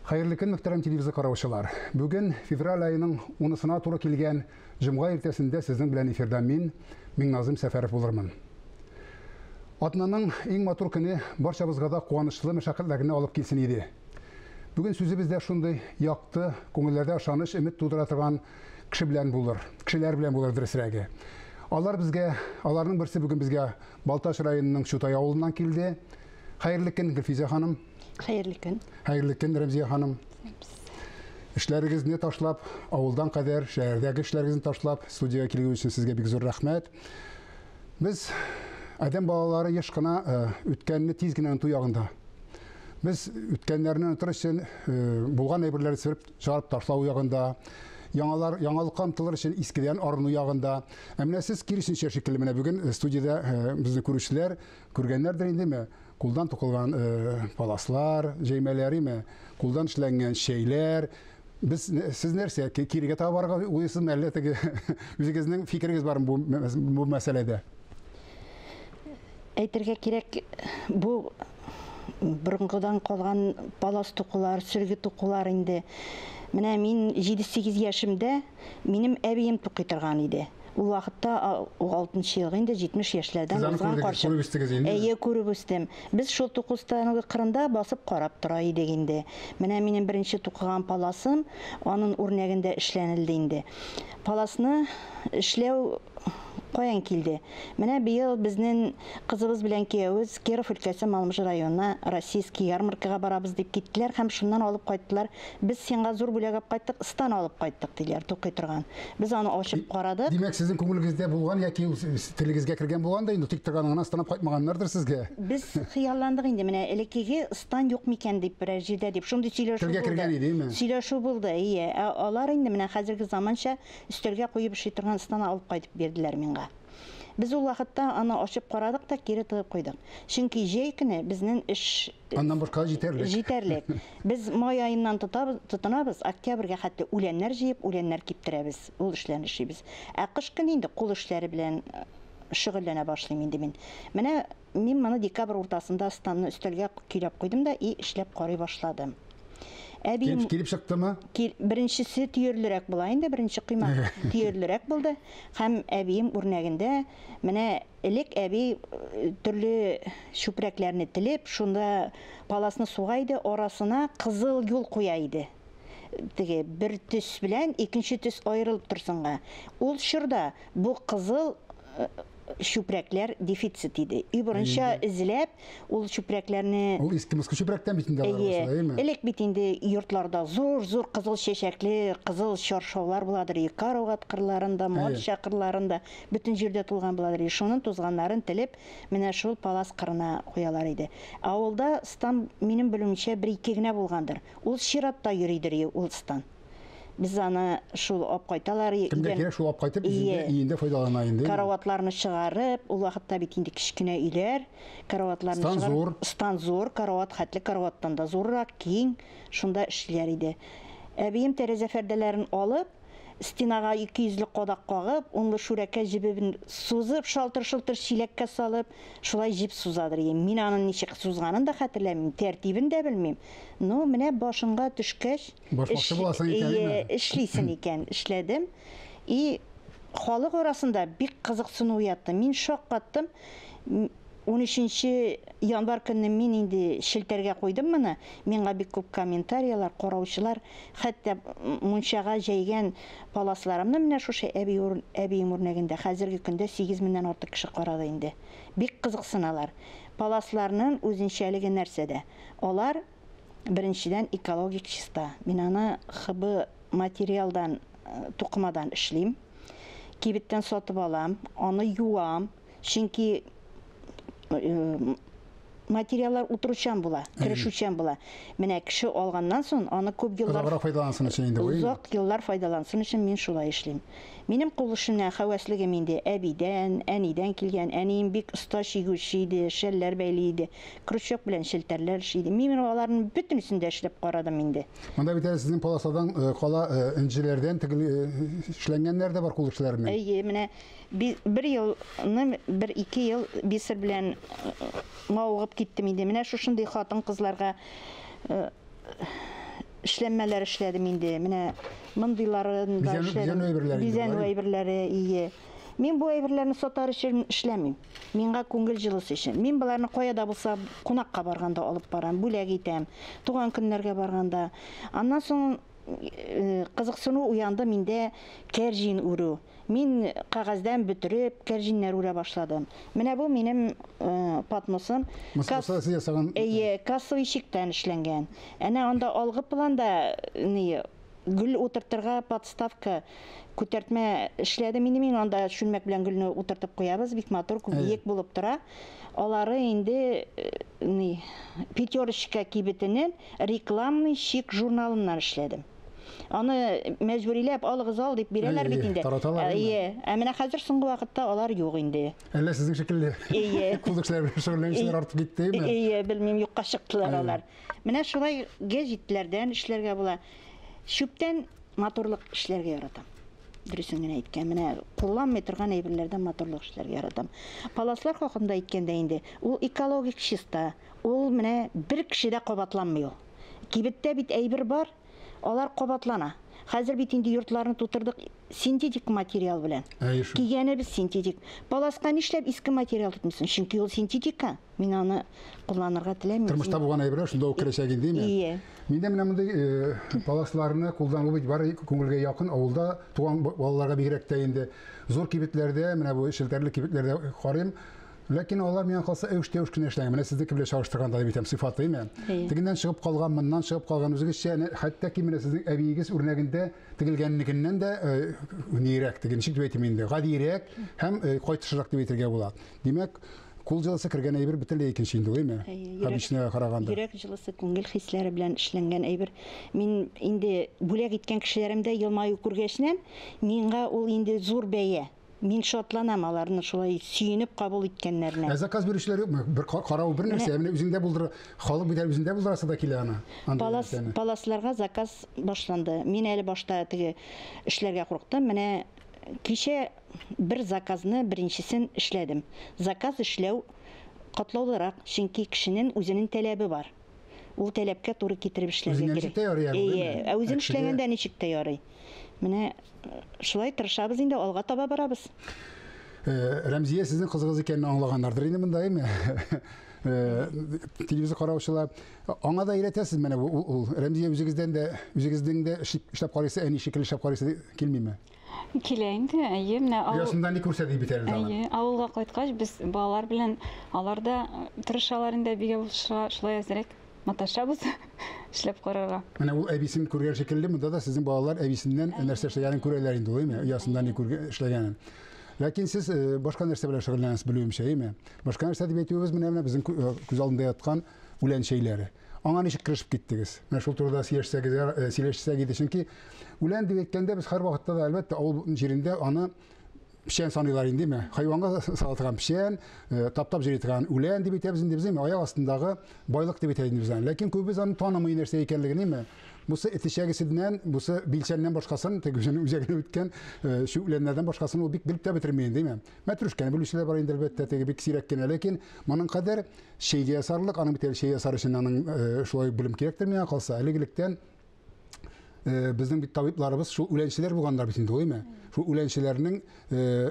Хәерле көн, мөхтәрәм телевизор караучылар. Бүген февраль аеның 10-сына туры килгән җомга иртәсендә сезнең белән эфирда мин, Миңназым Сәфәров булырмын. Атнаның иң матур көне барчабызга да куанычлы мәшәкатьләрне алып килсен иде. Бүген сүзебез дә шундый якты, күңелләрдә ышаныч, өмет тудыра торган кеше белән булыр, кешеләр белән булыр дөресрәге. Алар безгә, аларның берсе бүген безгә Балтач районының Чутай авылыннан килде. Хәерле көн, Гөлфизә ханым. Хәерле көн. Хәерле көн, Рәмзия ханым. Эшләрегезне ташлап, авылдан кадәр шәһәрдәге эшләрегезне ташлап, студиягә килү өчен сезгә бик зур рәхмәт. Без адәм балалары еш кына үткәнне тиз генә оныту ягында. Без үткәннәрне онытыр өчен булган әйберләрне сөреп чыгарып ташлау ягында, яңалар яңалыкка омтылыр өчен искедән арыну ягында. Ә менә сез киресенчә шикелле, менә бүген студиядә безне күрүчеләр күргәннәрдер индеме? Кулдан тукылган паласлар, җәймәләр име? Кулдан эшләнгән чәйләр. Без сез нәрсә, кирегә таба барырга уйлыйсызмы, әллә теге үзегезнең фикерегез бармы бу, бу мәсьәләдә? Әйтергә кирәк, бу борынгыдан калган палас тукулар, сөлге тукулар инде. Менә мин 7-8 яшемдә минем әбием тукый торган иде. Ул вакытта 6 елгы инде 70 яшьләрдән узган карчык. Күреп үстегез инде? Әйе, күреп үстем. Без шул туку станогы кырында басып карап тора идек инде. Менә минем беренче тукыган паласым, анын үрнәгендә эшләнелде инде. Паласны эшләү каян килде? Менә быел безнең кызыбыз белән киявебез Киров өлкәсе Малмыж районына Российский ярмаркага барабыз дип киттеләр һәм шуннан алып кайттылар. Без сиңа зур бүләк алып кайттык, стан алып кайттык, диләр, тукый торган. Без аны ачып карадык. Димәк, сезнең күңелегездә булган яки ул телегезгә кергән булган да инде, тик торган гына станап кайтмаганнардыр сезгә. Без хыялландык инде, менә элеккеге стан юк микән дип берәр җирдә дип, шундый сөйләшү Телгә булды. кергән иде, әйеме? Сөйләшү булды, әйе. Ә алар инде менә хәзерге заманча өстәлгә куеп эшли торган стан алып кайтып бирделәр миңа. Без ул вакытта аны ачып карадык та кире тыгып куйдык. Чөнки җәй көне безнең эш Аннан башка җитәрлек. Җитәрлек. Без май аеннан тотабыз, тотынабыз, октябрьгә хәтле үләннәр җыеп, үләннәр киптерәбез. Ул эшләрне эшлибез. Ә кыш көне инде кул эшләре белән шөгыльләнә башлыйм инде мин. Менә мин моны декабрь уртасында станны өстәлгә көйләп куйдым да и эшләп карый башладым. Әбием Килеп чыктымы? Беренчесе төерлерәк була инде, беренче коймак төерлерәк булды. Һәм әбием үрнәгендә менә элек әби төрле чүпрәкләрне телеп, шунда паласны суга иде, арасына кызыл юл куя иде. Теге бер төс белән икенче төс аерылып торсынга. Ул чорда бу кызыл чүпрәкләр дефицит иде. Өй борынча эзләп, ул чүпрәкләрне... Ул иске мыскы чүпрәктән бит инде алар булса, әйеме? Элек бит инде йортларда зур-зур кызыл чәчәкле, кызыл чаршаулар буладыр, Карават кырларында, матча кырларында, бөтен җирдә тулган буладыр. Шунын тузганнарын телеп, менә шул палас кырына куялар иде. Авылда стан, минем белүемчә, бер-ике генә булгандыр. Ул чиратта йөридер ул стан. Без аны шул алып кайталар. Кемгә кирәк, шул алып кайтып, өендә файдалана инде. Караватларны чыгарып, ул вакытта бит инде кечкенә өйләр, караватларны Стан зур. Стан зур, карават хәтле караваттан да зуррак, киң, шунда эшлиләр иде. Әбием тәрәзә пәрдәләрен алып, стенага 200 лек кадак кагып, унлы шүрәкә җебен сузып, шалтыр-шылтыр чиләккә салып, шулай җеп сузадыр. Мин аның ничек сузганын да хәтерләмим, тәртибен дә белмим. Ну, менә башыңга төшкәч, башмакчы буласың икән, эшлисең икән, эшләдем. И халык арасында бик кызыксыну уятты. Мин шаккаттым. 13 январь көнне мин инде челтәргә куйдым моны. Миңа бик күп комментарияләр, караучылар, хәтта мунчага җәйгән паласларымны менә шушы әбием үрнәгендә хәзерге көндә 8 меңнән артык кеше карады инде. Бик кызыксыналар. Паласларның үзенчәлеге нәрсәдә? Алар беренчедән экологик чиста. Мин аны ХБ материалдан, тукымадан эшлим. Кибеттән сатып алам, аны юам. Чөнки материаллар утыручан була, керешүчән була. Менә кеше алганнан соң аны күп еллар озаграк файдалансын өчен инде. Озак еллар файдалансын өчен мин шулай эшлим. Минем кул эшенә хәвәслегем инде әбидән, әнидән килгән. Әнием бик оста чигүче иде, шәлләр бәйли иде, крючок белән челтәрләр эшли иде. Мин аларның бөтенесен дә эшләп карадым инде. Монда бит әле сезнең полосадан кала энҗеләрдән эшләнгәннәр дә бар кул эшләре белән. Әйе, менә бер елны, бер-ике ел бисер белән мавыгып киттем инде. Менә шушындый хатын-кызларга эшләнмәләр эшләдем инде. Менә мондыйларын да эшләдем. Бизәнү әйберләре. Бизәнү әйберләре, ие. Мин бу әйберләрне сатар өчен эшләмим. Миңа күңел җылысы өчен. Мин боларны кая да булса кунакка барганда алып барам, бүләк итәм. Туган көннәргә барганда. Аннан соң кызыксыну уянды миндә кәрҗин үрү. Мин кәгазьдән бөтереп кәрҗиннәр үрә башладым. Менә бу минем патносым. Әйе, кассовый чектән эшләнгән. Әнә анда алгы планда ни гөл утыртырга подставка күтәртмә эшләдем инде мин анда чүлмәк белән гөлне утыртып куябыз, бик матур, биек булып тора. Алары инде ни Пятерочка кибетенең рекламный чек журналыннан эшләдем. Аны мәҗбүриләп алыгыз ал дип бирәләр бит инде. Әйе, ә менә хәзер соңгы вакытта алар юк инде. Әллә сезнең шикелле кул эшләре белән шөгыльләнүчеләр артып киттеме? Әйе, белмим, юкка чыктылар алар. Менә шулай гәҗитләрдән эшләргә була. Чүптән матурлык эшләргә яратам. Дөресен генә әйткән, менә кулланмый торган әйберләрдән матурлык эшләргә яратам. Паласлар хакында әйткәндә инде, ул экологик чиста, ул менә бер кеше дә кабатланмый ул. Кибеттә бит әйбер бар, алар кабатлана. Хәзер бит инде йортларны тутырдык синтетик материал белән. Кигәнебез синтетик. Паласка нишләп иске материал тотмыйсың? Чөнки ул синтетика. Мин аны кулланырга теләмим. Тормышта булган әйберләр шунда ук керәчәк инде, димме? Ие. Миндә менә мондый паласларны куллану бит бар күңелгә якын, авылда туган балаларга бигрәк тә инде. Зур кибетләрдә, менә бу челтәрле кибетләрдә карыйм. Ләкин алар миңа калса әүш-тәүш кенә эшләгән. Менә сезнеке белән чагыштырганда дип әйтәм, сыйфаты, әйме? Тегеннән чыгып калган, моннан чыгып калган, үзегезчә, хәтта ки менә сезнең әбиегез үрнәгендә тегелгәннегеннән дә нирәк, теге ничек дип әйтим инде, гадирәк һәм кайтышрак дип әйтергә була. Димәк, кул җылысы кергән әйбер бөтенләй икенче инде, әйме? Обычныйга караганда. Йөрәк җылысы, күңел хисләре белән эшләнгән әйбер. Мин инде бүләк иткән кешеләремдә елмаю күргәчнән, миңа ул инде зур бәя. Мин шатланам аларны шулай сөенеп кабул иткәннәренә. Ә заказ бирүчеләр юкмы? Бер карау бер нәрсә, менә үзеңдә булдыра, халык бит үзендә булдырасы да килә аны. Паласларга заказ башланды. Мин әле башта теге эшләргә курыктым. Менә кичә бер заказны беренчесен эшләдем. Заказ эшләү катлаулырак, чөнки кешенең үзенең таләбе бар. Ул таләпкә туры китереп эшләргә кирәк. Әйе, ә үзен эшләгәндә ничек тә ярый. Менә шулай тырышабыз инде, алга таба барабыз. Рәмзия сезнең кызыгыз икәнен аңлаганнардыр инде монда, әйме? Телевизор караучылар аңа да өйрәтәсез менә ул Рәмзия үзегездән дә, үзегезнең дә эшләп карыйсы, әни шикелле эшләп карыйсы килмиме? Килә инде, әйе, менә авыл. Ясында ни күрсә дип бит әле тагын. Әйе, авылга кайткач без балалар белән алар да тырышалар инде әбигә булышырга, шулай әзрәк маташабыз эшләп карарга. Менә ул әбисен күргән шикелле, монда да сезнең балалар әбисеннән нәрсә эшләгәнен күрәләр инде, әйеме? Оясында ни күргән эшләгәнен. Ләкин сез башка нәрсә белән шөгыльләнәсез, белүемчә, әйеме? Башка нәрсә дип әйтүебез менә безнең күз алдында яткан үлән чәйләре. Аңа ничек керешеп киттегез? Менә шул турыда сөйләшсәгез, сөйләшсәк иде, чөнки үлән дип әйткәндә без һәр вакытта да әлбәттә авыл җирендә аны печән саныйлар инде, әйеме? Хайванга сала торган печән, таптап җыри торган үлән дип әйтәбез инде без, әйеме? Аяк астындагы байлык дип әйтә инде без аны. Ләкин күбебез аны танымый нәрсә икәнлеген, әйеме? Бусы этешәгесеннән, бусы билчәннән башкасын, теге үзенең үзәгенә үткән шу үләннәрдән башкасын ул бик белеп тә бетерми инде, әйеме? Мәтрүшкәне белүчеләр бар инде әлбәттә, теге бик сирәк кенә, ләкин моның кадәр чәйгә ясарлык, аның бит әле чәй ясар өчен аның шулай белем кирәктер миңа калса. Элек-электән безнең бит табибларыбыз шул үләнчеләр булганнар бит инде, әйеме? Шул үләнчеләрнең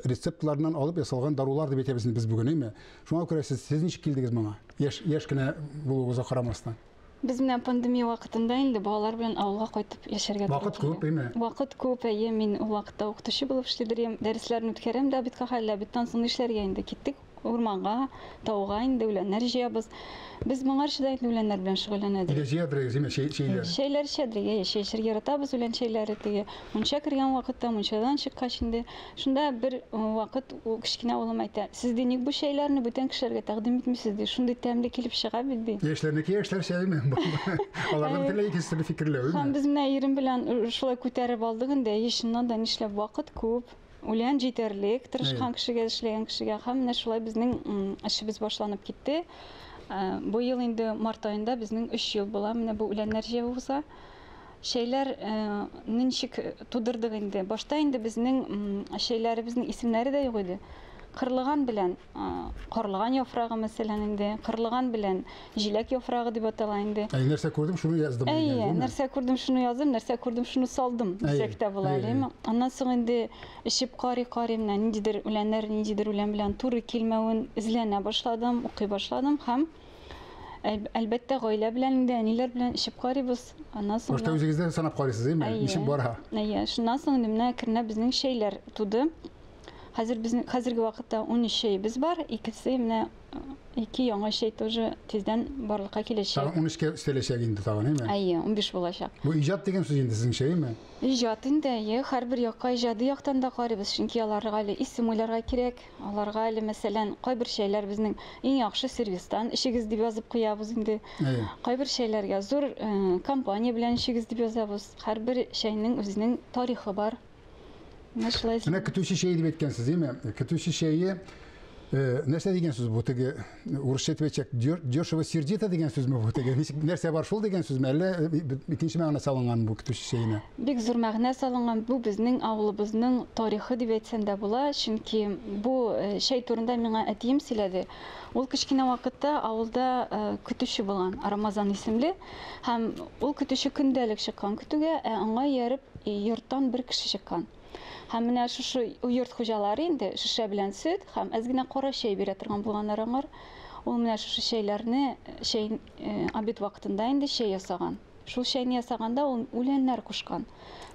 рецептларыннан алып ясалган дарулар дип әйтәбез без бүген, әйеме? Шуңа күрә сез ничек килдегез моңа? Яшь кенә булуыгызга карамастан. Без менә пандемия вакытында инде балалар белән авылга кайтып яшәргә туры Вакыт күп, әйеме? Вакыт күп, әйе, мин ул вакытта укытучы булып эшлидер, дәресләрне үткәрәм дә обедка хәллә, обедтан соң нишләргә инде? Киттек урманга, тауга инде үләннәр җыябыз. Без моңарчы да инде үләннәр белән шөгыльләнәдек. Өйдә җыядырыгыз, әйеме, чәйләр? Чәйләр эчәдек, әйе, чәй эчәргә яратабыз, үлән чәйләре теге. Мунча кергән вакытта, мунчадан чыккач инде. Шунда бер вакыт кечкенә улым әйтә, сез ди ник бу чәйләрне бүтән кешеләргә тәкъдим итмисез ди, шундый тәмле килеп чыга бит ди. Яшьләрнеке яшьләр чәйме? Аларның бөтенләй икенче төрле фикерләү, әйеме? Һәм без менә ирем белән шулай күтәреп алдык инде, әйе, чыннан да нишләп вакыт күп. Үлән җитәрлек, тырышкан кешегә, эшләгән кешегә һәм менә шулай безнең эшебез башланып китте. Бу ел инде март аенда безнең 3 ел була менә бу үләннәр җыюыбызга. Чәйләр ничек тудырдык инде. Башта инде безнең чәйләребезнең исемнәре дә юк иде. Кырлыган белән карлыган яфрагы, мәсәлән, инде, кырлыган белән җиләк яфрагы дип атала инде. Әй, нәрсә күрдем, шуны яздым. Әйе, нәрсә күрдем, шуны яздым, нәрсә күрдем, шуны салдым дисәк тә була, әйеме? Аннан соң инде эчеп карый-карый, менә ниндидер үләннәр, ниндидер үлән белән туры килмәвен эзләнә башладым, укый башладым һәм әлбәттә гаилә белән инде, әниләр белән эчеп карыйбыз. Аннан соң башта үзегез дә санап карыйсыз, әйеме? Ничек бара? Әйе, шуннан соң инде менә әкренләп безнең чәйләр туды. Хәзер безнең хәзерге вакытта 13 чәебез бар, икесе менә ике яңа чәй тоже тиздән барлыкка киләчәк. Тагын 13-кә өстәләчәк инде тагын, әйме? Әйе, 15 булачак. Бу иҗат дигән сүз инде сезнеңчә, әйме? Иҗат инде, әйе, һәрбер якка иҗади яктан да карыйбыз, чөнки аларга әле исем уйларга кирәк, аларга әле, мәсәлән, кайбер чәйләр безнең иң яхшы сервистан эчегез дип язып куябыз инде. Әйе. Кайбер чәйләргә зур компания белән эчегез дип язабыз. Һәрбер чәйнең үзенең тарихы бар. Менә шулай. Менә көтүче чәе дип әйткәнсез, әйме? Көтүче чәе нәрсә дигән сүз бу? Теге урысча әйтеп әйтсәк, дешево сердито дигән сүзме бу? Теге ничек нәрсә бар шул дигән сүзме? Әллә икенче мәгънә салынган бу көтүче чәенә? Бик зур мәгънә салынган. Бу безнең авылыбызның тарихы дип әйтсәм дә була, чөнки бу чәй турында миңа әтием сөйләде. Ул кечкенә вакытта авылда көтүче булган, Рамазан исемле, һәм ул көтүче көндәлек чыккан көтүгә, ә аңа ияреп йорттан бер кеше чыккан. Һәм менә шушы йорт хуҗалары инде шешә белән сөт һәм әз генә кара чәй бирә торган булганнар аңар. Ул менә шушы чәйләрне чәй обед вакытында инде чәй ясаган. Шул чәйне ясаганда ул үләннәр кушкан.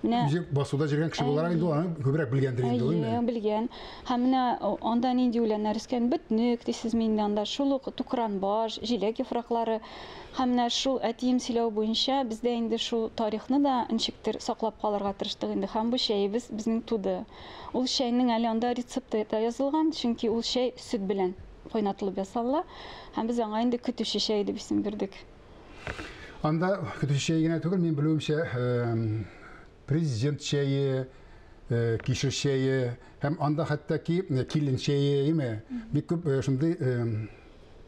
Менә үзе басуда йөргән кеше буларак инде аны күбрәк белгәндер инде ул, әйе, белгән. Һәм менә анда нинди үләннәр үскән? Бөтнек дисезме инде анда, шул ук тукранбаш, җиләк яфраклары. Һәм менә шул әтием сөйләү буенча бездә инде шул тарихны да ничектер саклап калырга тырыштык инде. Һәм бу чәебез безнең туды. Ул чәйнең әле анда рецепты да язылган, чөнки ул чәй сөт белән кайнатылып ясалыла. Һәм без аңа инде көтүче чәе дип исем бирдек. Анда көтүче чәе генә түгел, мин белүемчә, президент чәе, кишер чәе һәм анда хәтта ки килен чәе, әйеме? Бик күп шундый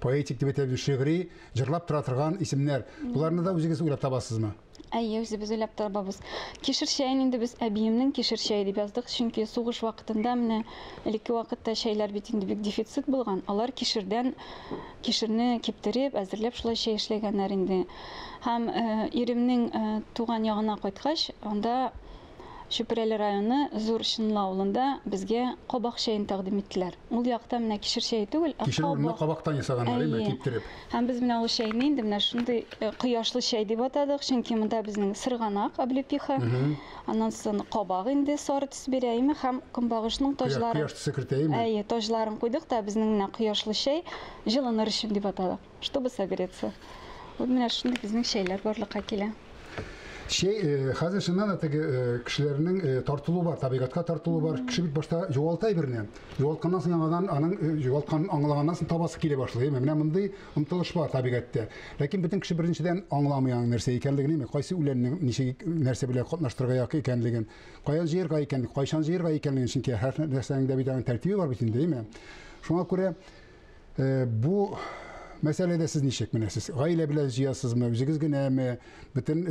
поэтик дип әйтәбез, шигъри җырлап тора торган исемнәр. Боларны да үзегез уйлап табасызмы? Әйе, үзебез уйлап табабыз. Кишер чәен инде без әбиемнең кишер чәе дип яздык, чөнки сугыш вакытында менә элекке вакытта чәйләр бит инде бик дефицит булган. Алар кишердән кишерне киптереп, әзерләп шулай чәй эшләгәннәр инде. Һәм иремнең туган ягына кайткач, анда Чүпрәле районы Зур Чынлы авылында безгә кабак чәен тәкъдим иттеләр. Ул якта менә кишер чәе түгел, ә кишер урынына кабактан ясаганнар, әйме, киптереп. Һәм без менә ул чәйне инде менә шундый кояшлы чәй дип атадык, чөнки монда безнең сырганак, облепиха, аннан соң кабак инде сары төс бирә, әйме, һәм көнбагышның таҗлары. Кояш төсе кертә, әйме? Әйе, таҗларын куйдык та безнең менә кояшлы чәй җылыныр өчен дип атадык, чтобы согреться. Вот менә шундый безнең чәйләр барлыкка килә. Чәй, хәзер чыннан да теге кешеләрнең тартылуы бар, табигатькә тартылуы бар. Кеше бит башта югалта әйберне. Югалтканнан соң яңадан аның югалтканын аңлаганнан соң табасы килә башлый. Менә мондый омтылыш бар табигатьтә. Ләкин бөтен кеше беренчедән аңламый аның нәрсә икәнлеген, әйме, кайсы үләннең ничек нәрсә белән катнаштырырга якын икәнлеген, каян җыярга икәнлеген, кайчан җыярга икәнлеген, чөнки һәр нәрсәнең дә бит аның тәртибе бар бит инде, әйме. Шуңа күрә бу мәсьәләдә сез ничек менә сез гаилә белән җыясызмы, үзегез генәме, бөтен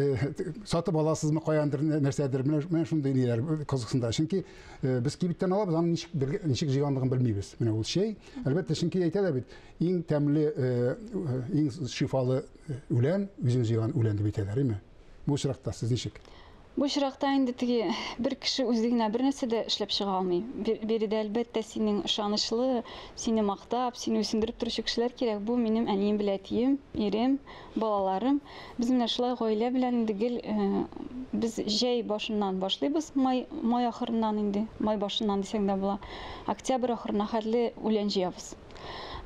сатып аласызмы каяндыр нәрсәдер, менә шундый ниләр кызыксында. Чөнки без кибеттән алабыз, аның ничек җыйганлыгын белмибез. Менә ул чәй, әлбәттә, чөнки әйтәләр бит, иң тәмле, иң шифалы үлән, үзең җыйган үлән дип әйтәләр, әйме? Бу очракта сез ничек? Бу очракта инде теге бер кеше үзе генә бер нәрсә дә эшләп чыга алмый. Биредә әлбәттә синең ышанычлы, сине мактап, сине үсендереп торучы кешеләр кирәк. Бу минем әнием белән әтием, ирем, балаларым. Без менә шулай гаилә белән инде гел без җәй башыннан башлыйбыз, май ахырыннан инде, май башыннан дисәң дә була. Октябрь ахырына хәтле үлән җыябыз.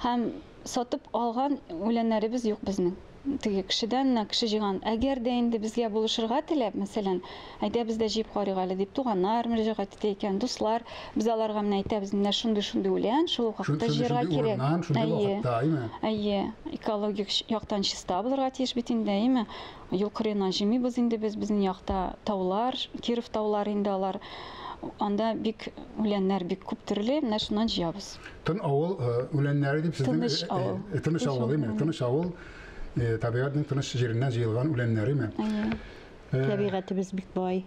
Һәм сатып алган үләннәребез юк безнең. Теге кешедән менә кеше җыйган. Әгәр дә инде безгә булышырга теләп, мәсәлән, әйдә без дә җыеп карыйк әле дип туганнар мөрәҗәгать итә икән, дуслар, без аларга менә әйтәбез, менә шундый-шундый үлән, шул ук вакытта җыярга кирәк. Әйе, әйе, экологик яктан чиста булырга тиеш бит инде, әйеме? Юл кырыеннан җыймыйбыз инде без, безнең якта таулар, Киров таулары инде алар. Анда бик үләннәр бик күп төрле, менә шуннан җыябыз. Тын авыл үләннәре дип сезнең Тыныч авыл. Тыныч авыл, әйеме? Тыныч авыл. Табигатьнең тыныч җиреннән җыелган үләннәреме? Табигатебез бик бай.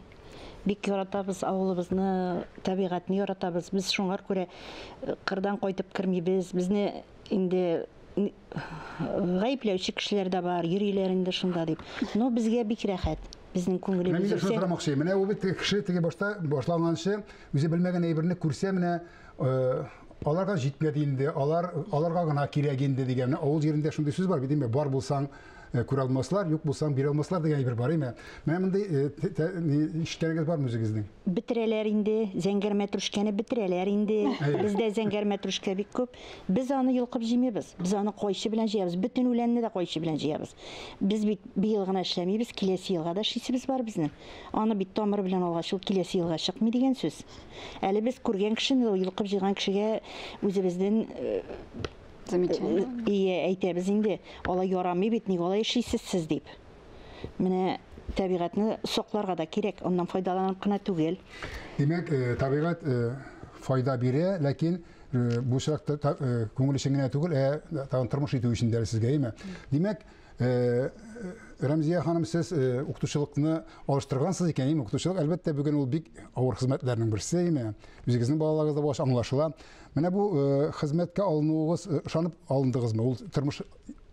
Бик яратабыз авылыбызны, табигатьне яратабыз. Без шуңар күрә кырдан кайтып кермибез. Безне инде гаепләүче кешеләр дә бар, йөриләр инде шунда дип. Но безгә бик рәхәт. Безнең күңелебез. Менә мин шуны сорамакчы. Менә ул бит кеше теге башта башланганчы үзе белмәгән әйберне күрсә, менә аларга җитмәде инде, аларга гына кирәк инде дигән. Авыл җирендә шундый сүз бар бит, инде бар булсаң күрә алмаслар, юк булсаң бирә алмаслар дигән әйбер бар, име? Менә мондый ишеткәнегез бармы үзегезнең? Бетерәләр инде, зәңгәр мәтрүшкәне бетерәләр инде. Бездә зәңгәр мәтрүшкә бик күп. Без аны йолкып җыймыйбыз. Без аны кайчы белән җыябыз. Бөтен үләнне дә кайчы белән җыябыз. Без бит быел гына эшләмибез, киләсе елга да эшлисебез бар безнең. Аны бит тамыры белән алгач, ул киләсе елга чыкмый дигән сүз. Әле без күргән кешене, йолкып җыйган кешегә үзебезнең замечание. Ие, әйтәбез инде, алай ярамый бит, ник алай эшлисез сез дип. Менә табигатьне сакларга да кирәк, аннан файдаланып кына түгел. Димәк, табигать файда бирә, ләкин бу очракта күңел өчен генә түгел, ә тагын тормыш итү өчен дә сезгә, әйме? Димәк, Рәмзия ханым, сез укытучылыкны алыштыргансыз икән, әйме? Укытучылык, әлбәттә, бүген ул бик авыр хезмәтләрнең берсе, әйме? Үзегезнең балаларыгыз да булгач аңлашыла. Менә бу хезмәткә алынуыгыз, ышанып алындыгызмы? Ул тормыш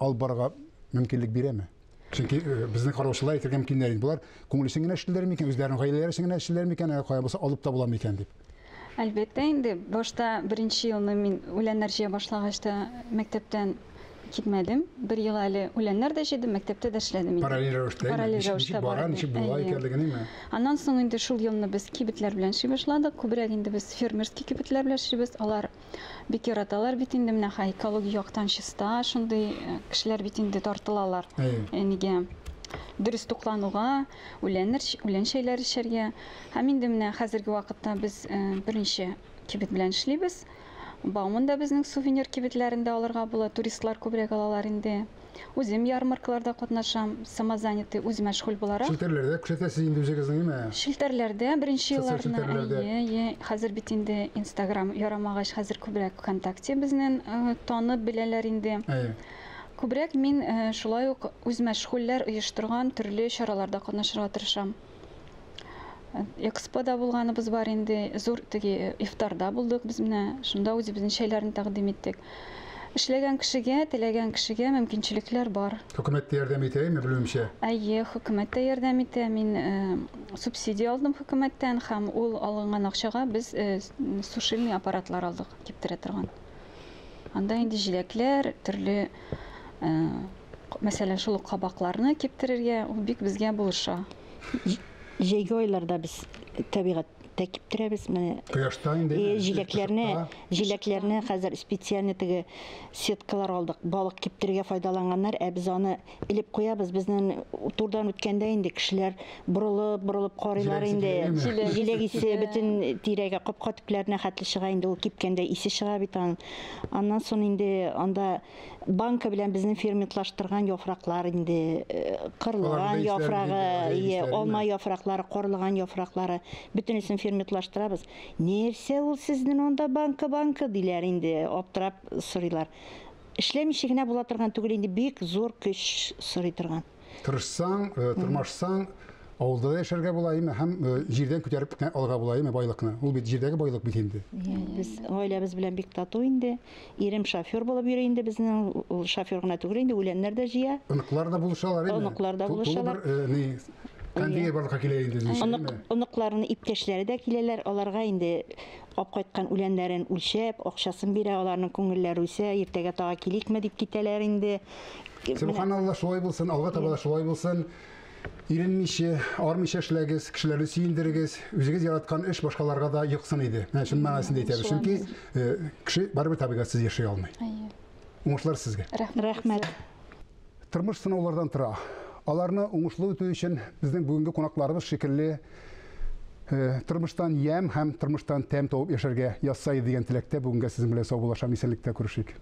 алып барырга мөмкинлек бирәме? Чөнки безнең караучылар әйтергә мөмкиннәр инде. Болар күңел өчен генә эшлиләр микән, үзләренең гаиләләре өчен генә эшлиләр микән, әллә кая булса алып та була микән дип. Әлбәттә инде, башта беренче елны мин үләннәр җыя башлагач та мәктәптән китмәдем. Бер ел әле үләннәр дә җыйдым, мәктәптә дә эшләдем инде. Параллель рәвештә, Параллель ничек рәвештә бара, барды. ничек була Әйе. икәнлеген, әйме? Аннан соң инде шул елны без кибетләр белән эшли башладык. Күбрәк инде без фермерский кибетләр белән эшлибез. Алар бик яраталар бит инде, менә экология яктан чиста, шундый кешеләр бит инде тартылалар. Нигә? Дөрес туклануга, үлән чәйләр эчәргә. Һәм инде менә хәзерге вакытта без берничә кибет белән эшлибез. Бауман да безнең сувенир кибетләрендә алырга була, туристлар күбрәк алалар инде. Үзем ярмаркаларда катнашам, самозанятый, үз мәшгуль буларак. Челтәрләрдә күрсәтәсез инде үзегезнең, әйме? Челтәрләрдә беренче Социаль елларны, челтәрләрдә. әйе, әйе. Хәзер бит инде Инстаграм ярамагач, хәзер күбрәк ВКонтакте безнең танып беләләр инде. Әйе. Күбрәк мин шулай ук үз мәшгульләр оештырган төрле чараларда катнашырга тырышам. Экспода булганыбыз бар инде, зур теге ифтарда булдык без менә, шунда үзебезнең чәйләрне тәкъдим иттек. Эшләгән кешегә, теләгән кешегә мөмкинчелекләр бар. Хөкүмәт тә ярдәм итә, әйме, белүемчә? Әйе, хөкүмәт тә ярдәм итә. Мин субсидия алдым хөкүмәттән һәм ул алынган акчага без сушильный аппаратлар алдык, киптерә торган. Анда инде җиләкләр, төрле, мәсәлән, шул ук кабакларны киптерергә, ул бик безгә булыша. Җәйге айларда без табигатьтә киптерәбез. Менә Кояшта инде, җиләкләрне хәзер специально теге сеткалар алдык. Балык киптерергә файдаланганнар, ә без аны элеп куябыз. Безнең турдан үткәндә инде кешеләр борылып, борылып карыйлар Җиләк исе инде. киләме? Җиләк исе бөтен тирәгә, капка төпләренә хәтле чыга инде, ул кипкәндә исе чыга бит аның. Аннан соң инде анда банка белән безнең ферментлаштырган яфраклар инде, кырлыган Аларның да исләре яфрагы, инде, гаҗәеп ие, исләре, алма әйме? яфраклары, карлыган яфраклары, бөтенесен ферментлаштырабыз. Нәрсә ул сезнең анда банка-банка диләр инде, аптырап сорыйлар. Эшләмичә генә була торган түгел инде, бик зур көч сорый торган. Тырышсаң, тырмашсаң, авылда да яшәргә була, әйме, һәм җирдән күтәреп кенә алырга була, әйме, байлыкны. Ул бит җирдәге байлык бит инде. Без гаиләбез белән бик тату инде. Ирем шофер булып йөри инде безнең, ул шофер гына түгел инде, үләннәр дә җыя. Оныклар да булышалар, әйме? Оныклар да Тулы булышалар. бер, ни, конвейер барлыкка килә инде, дисең, әйме? Оныкларының иптәшләре дә киләләр, аларга инде алып кайткан үләннәрен үлчәп, акчасын бирә, аларның күңелләре үсә, иртәгә тагы киликме дип китәләр инде. Субханалла, шулай булсын, алга таба да шулай булсын. Иренмичә, армыйча эшләгез, кешеләрне сөендерегез, үзегез яраткан эш башкаларга да йоксын иде. Менә шуның мәгънәсен әйтәбез. Чөнки кеше барыбер табигатьсез яши алмый. Уңышлар сезгә. Рәхмәт. Тормыш сынаулардан тора. Аларны уңышлы үтү өчен безнең бүгенге кунакларыбыз шикелле тормыштан ямь һәм тормыштан тәм табып яшәргә язса иде дигән теләктә бүгенгә сезнең белән саубуллашам, исәнлектә күрешик.